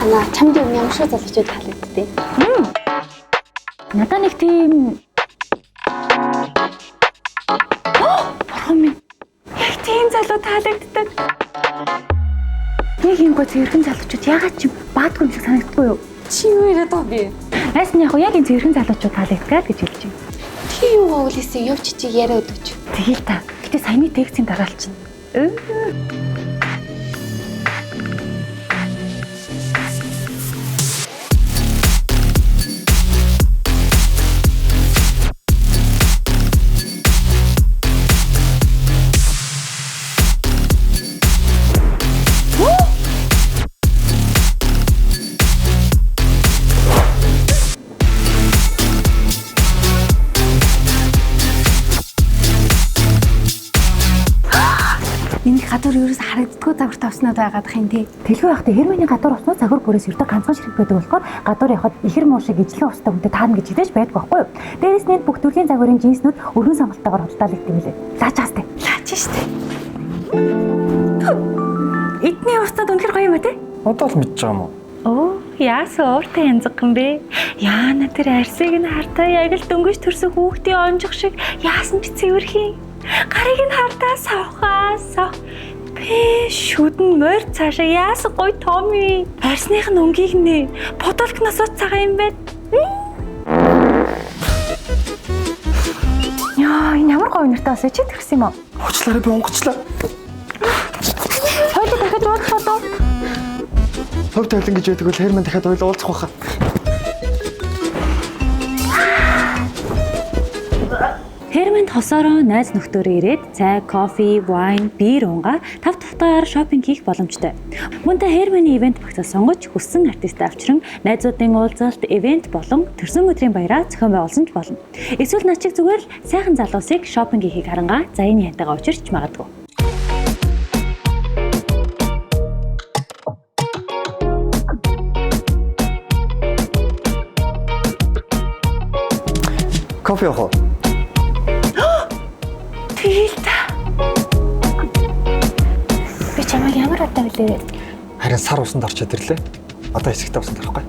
Ана чамд юм ямар шиг залуучууд таалагддээ. Надаа нэг тийм Бурхан минь. Яг тийм залуу таалагддаг. Нэг юм гоо цэвэрхэн залуучууд яагаад ч баадгүй юм шиг санагддаггүй юу? Чи юу яриад байгаа бэ? Найс нь яг уу яг энэ цэвэрхэн залуучууд таалагддаг л гэж хэлж байна. Чи юу гоглээсээ явж чи яриад өгч. Тэгэл та. Гэтэ саяны текстийн дараа л чинь. Энэ гадуур ерөөс харагддаггүй загварт авснаад байгаадах юм тий. Тэлгүй байхдаа Хермэний гадуур уснууд загвар бүрээс ердөө ганцхан ширхэг байдаг болохоор гадуур явхад ихэр муу шиг ижлэн устай хүнтэй таарна гэж хідэж байдгүй байхгүй юу? Дээрээс нь энэ бүх төрлийн загварын джинснүүд өргөн сонголттойгоор худалдаалагддаг юм лээ. Лааж аастай. Лаач штэ. Эдний уснууд үнэхэр гоё юм а те? Одоо л мэдж байгаа юм уу? Оо, яасан ууртай янзган бэ? Яана тэр арсыг нь хартаа яг л дөнгөж төрсөн хүүхдийн онжих шиг яасан ч цэвэрхэн. Гарыг нь хартаа савхаа сав. Пэ шүдэн морь цаашаа яасан гоё том юм. Арсных нь өнгийг нэ. Бодолкноос цагаан юм байна. Яа, энэ ямар гоё нэртэй бас чи төрсөн юм уу? Уучлаарай би онгоцлаа. Хоёулаа дахиад уулзах болов. Хувь тавилан гэж байдаг бол Херман дахиад хоёул уулзах байхаа. Хермэнд хосоороо найз нөхдөөрөө ирээд цай, кофе, вайн, бир уунгаа тав тавтаагаар шопинг хийх боломжтой. Мөн та Хермэний ивент багцаа сонгож хүссэн артистаа авчран найзуудын уулзалт, ивент болон төрсөн өдрийн баяраа зохион байгуулсан ч болно. Эсвэл над чиг зүгээр л сайхан залуусыг шопинг хийхийг харангаа заяаны хантайгаа учирч магадгүй. Кофе явах уу? Тэгэл та. Би чамайг ямар удаа билээ? Харин сар усанд орчод ирлээ. Одоо хэсэгтээ усанд орохгүй.